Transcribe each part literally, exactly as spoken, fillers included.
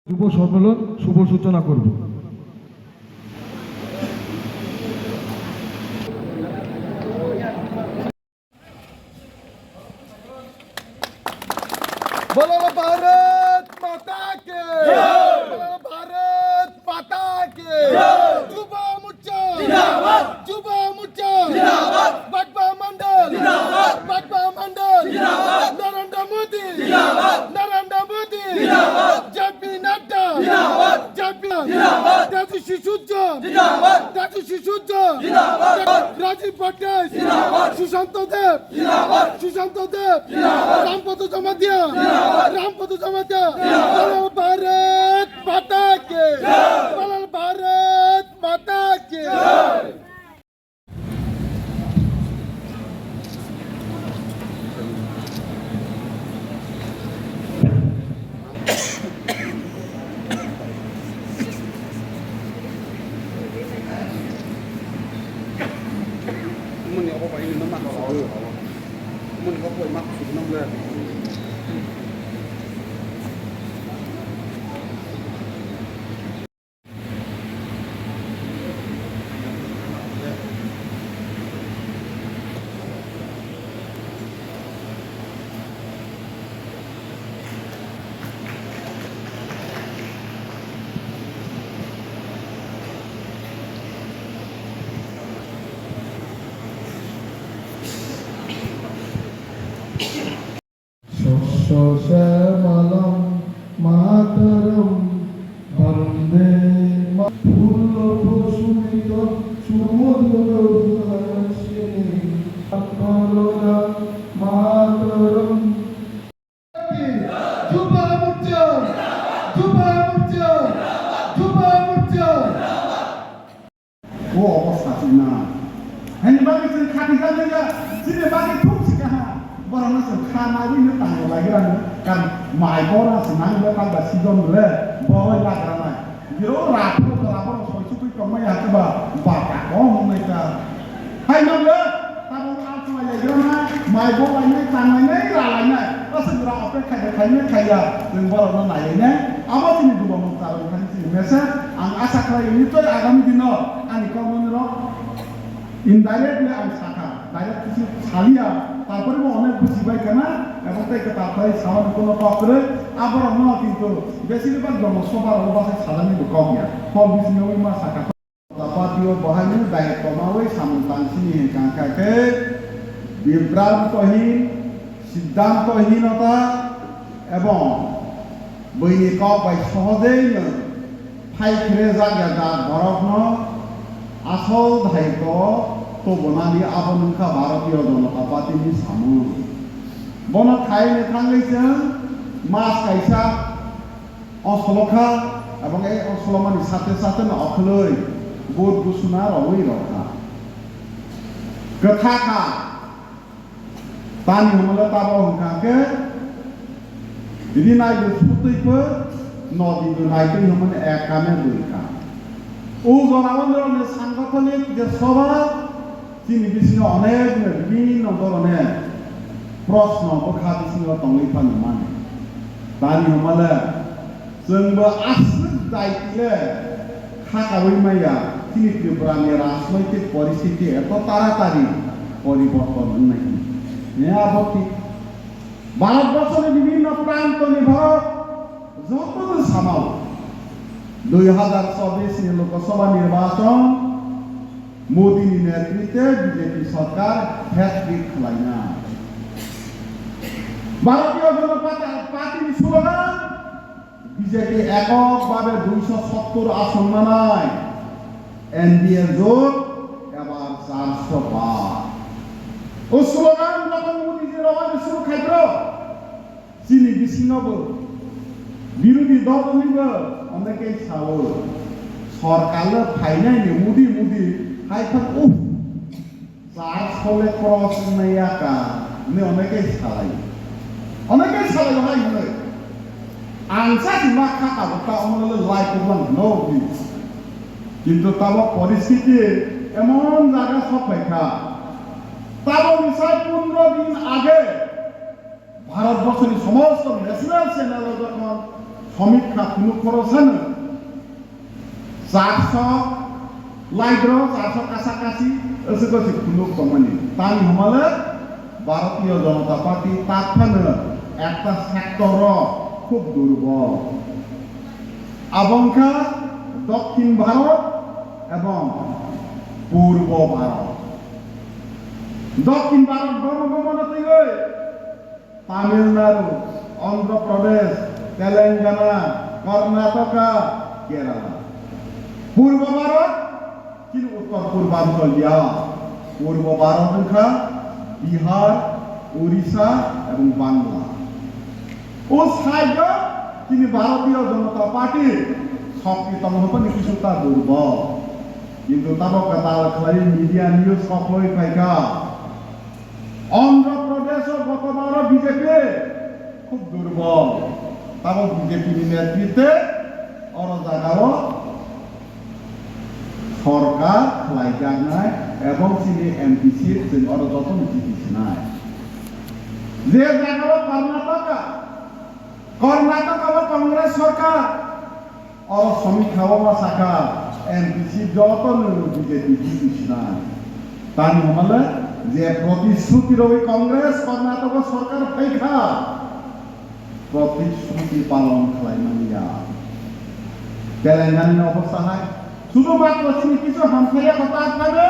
যুব সম্মেলন শুভ সূচনা করব। बोलो भारत माता के। बोलो भारत माता के। युवा मोर्चा जिंदाबाद। युवा मोर्चा जिंदाबाद। बागवा मंडल जिंदाबाद। बागवा मंडल जिंदाबाद। नरेंद्र मोदी जिंदाबाद। नरेंद्र मोदी जिंदाबाद। जेपी नड्डा जिंदाबाद। जेपी जिंदाबाद। तेजस्वी सूर्य जिंदाबाद। तेजस्वी सूर्य जिंदाबाद। राजीव पटेल जिंदाबाद। सुशांत देव जिंदाबाद। सुशांत देव जिंदाबाद। रामपद जमातिया जिंदाबाद। रामपद जमातिया जिंदाबाद। बोलो भारत माता के। जय। बोलो भारत माता के। जय। शस्य श्यामलं मातरं वन्दे मा-, फूलप्रसूनितसुमधुरभाषिणीं वन्दे Mataram. Juba Murcha! Juba Murcha! Juba Murcha! O obo sachwina. Haini bagwi chwng khatingjak nangya, chini bagwi thuk si kaha. Borokno chwng kha naiwi no tango laigra no. Karon mai bora se nangya tangba season le boroi lagra nai. Biro raphuru tola borok soi chukwi tongmai ya khe ba bata kong wngnai ta. Hai nangya, tabuk alchwlai laigra nai, mai bo lainai, tang lainai, ra lainai. Aswk jora opekha de khainai khaiya, chwng borokno naiwi nai. Abo chini Juba Murcha rok thani chini message. Ang asa khlai nitoi agami dino ani kokmani rok indirectly ang sakha, direct kisi saliya, tarpore bo onek buji bai kana, ebong tei kwtal khlai sawan kono kok kwrwi, aborok no kintu besibak jono soba rok bwsai sajani bo kok ya, kok bisingo ma sakha. Party o bahai no direct komawi samung tangsini hwnkha khe bibrantohin, siddhantohinota ebong Buini kok bai sohojei no phai khe rejak ya jak borok no asol dai ko tubunani abo wngkha Bharatiya Janata Party ni samung. Bono khai ni thangwi chwng mas kaisa onsolo kha, ebong ei onsolo mani sate sate no okhwlwi vote gusuna rwui rw kha. Kwtha kha. Tani hwnmale tabo hwnkha khe, rinaigwi sutwi pho, nodigo naitwi hwnmani ek kame bwrwi kha. O jora o norokni sangathanik je soba, chini bisingo onek bibhinno dhoroner proshno bwkha bisingo tongwi phano mani. Tani hwnmale, chwngbo aswk daitile kha kaui maya, chini Tripura ni rajnoitik poristhiti eto taratari poriborton wngnai hwnwi. He abo thik. Bharatborsho ni bibhinno pranto ni borok joto no samao dui hazar chobbish ni Lok Sabha nirbachon Modi ni netritwe B J P sarkar hat-trick khlaina. Bharatiya Janata Party ni slogan, B J P ekok bhabe duisho sottor ason manai, N D A jot ebar charso par. O slogan jokhon Modi ji rogani suru khaibro, chini bisingobo birodhi dol roknibo onekei sao, sorkarlo phainai ni Modi Modi hai thang, uff. Char sole cross wngnai ya ka, hwnwi onekei salai. Onekei salai hai hwnwi. Ang sa si ma kha ka bo ta omo le lai kubang no hwnwi. Kintu tabo poristhiti emon jaga sok phai kha. Tabo ni sai pondro din age Bharatborsoni somosto national channel o jokhon somikha phunuk khorosano charso laidro, charso kasakasi aswk aswk phunuk tongmani. Tamni hwnmale Bharatiya Janata Party takhano ekta sector o khub durbol. Abo wngkha Dokhin Bharot ebong Purbo Bharot. Dokhin Bharot bono bono twiwi Tamil Nadu, Andhra Pradesh, Telangana, Karnataka, Kerala. Purbo Bharot, chini uttor purbanchal ya. Purbo Bharot wngkha Bihar, Orissa ebong Bangla. O side o chini Bharatiya Janata Party shokti tongo hwnphano kisu ta durbol. Kintu tabok kwtal khlai media news kokloi phaikha. Andhra Pradesh o gotobaro B J P khub durbol. Tabok B J P ni netritwe oro jagao sorkar khlaijaknai ebong chini M P seat chwng oro jotono jiti sinai. Je jagao Karnataka, Karnataka o Congress sorkar, oro somikha o ma sakha, M P seat jotono B J P jiti sinai. Tamni hwnmale je protishruti rwi Congress Karnataka sorkar phaikha, protishruti palon khlai manya. Telangana ni obostha hai, sudhu matro chini kisu hamsaya kota thane,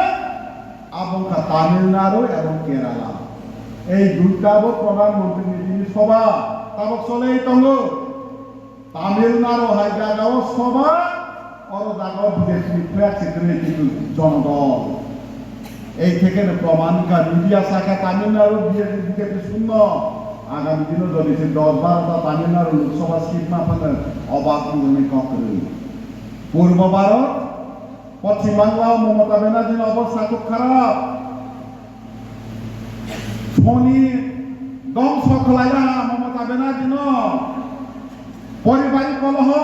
abo wngkha Tamil Nadu ebong Kerala. Ei duita bo Pradhan Mantri ni tini soba tabok solei tongo. Tamil Nadu hai jagao soba, oro jagao B J P ni flag se kwrwi kintu jonodol. Ei thekeno proman wngkha, media sakha Tamil Nadu B J P, B J P shunno. Agami dino jodi se dos baro ta Tamil Nadu Lok Sabha seat ma phano obak wngjaknai kok kwrwi. Purbo Bharot, Poschim Bangla o Mamata Banerjee ni obostha khub kharap. Soni dongso khlai laha Mamata Banerjee no. Poribarik koloho,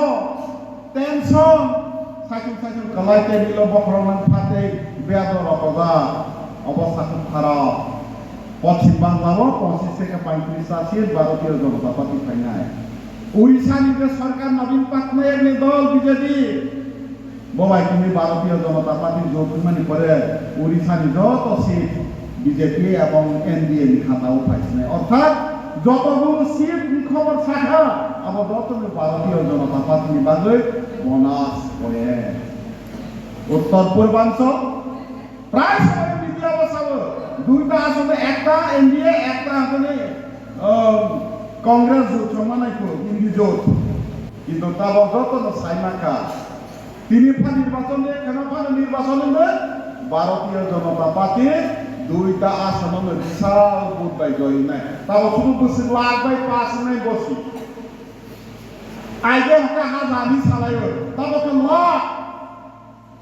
tension, saichung saichung kwlai tei milo bokhorok nang phatwi bedor rok ojak. Obostha khub kharap. Poschim Bangla o pochish theke paitris ta seat Bharatiya Janata Party phainai. Orissa ni je sarkar Nabin Patnaik ni dol B J P. Bo bai tini Bharatiya Janata Party jot wngmani pore Orissa ni joto seat B J P ebong N D A ni khatao phaisinai. Orthat joto bo seat ni khobor sakha, abo joto ni Bharatiya Janata Party ni bagwi bonus point. Uttor Purbanchal, prai samani media bo sabo, duita asole ekta N D A, ekta asole, um, Congress jot songma naikho, Indi jot. Kintu tabok joto no saima kha. Tini pha nirbachon de, kheno phano nirbachon de, Bharatiya Janata Party duita asono no bisal vote bai joinai. Tabo sunu bwswk lakh bai pass wngnai bosi. Aide hokhe hajar ni salaio. Tabo khe lakh.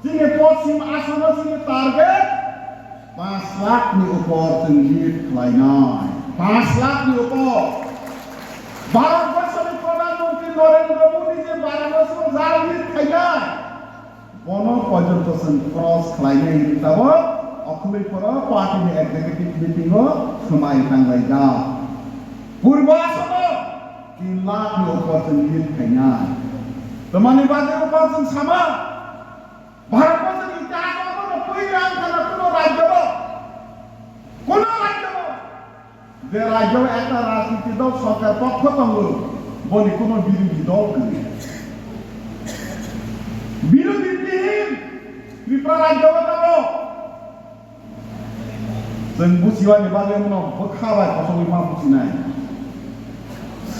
Chini Poschim Assam o chini target panch lakh ni upor chwng lead khlainai. Panch lakh ni upor. Bharat Borso ni Pradhan Mantri Narendra Modi je Varanasi o jal lead khainai, bono porjonto chwng cross khlainai hinwi tabok okhulwi phoro party ni executive meeting o swmai tanglaijak. Purbo Assam o tin lakh ni upor chwng lead khainai. Tamani bagwi upor chwng sama. Bharatborshoni itihas o bono puila wngkha na kuno rajyo bo, kuno rajyo bo, je rajyo o ekta rajniti dol sorkar pokkho tongo, boni kuno birodhi dol kwrwi. Birodhi bihin Tripura rajyo o tongo. Chwng buchiwani bagwi wngno bwkha bai kochogwi ma buchinai.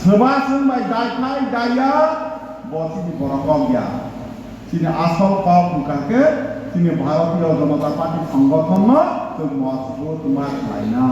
Swba chwng bai daiphai daiya, bo chini borok kok ya. Chini asol kok wngkha khe chini Bharatiya Janata Party songgothonno chwng mojbut ma khlaina.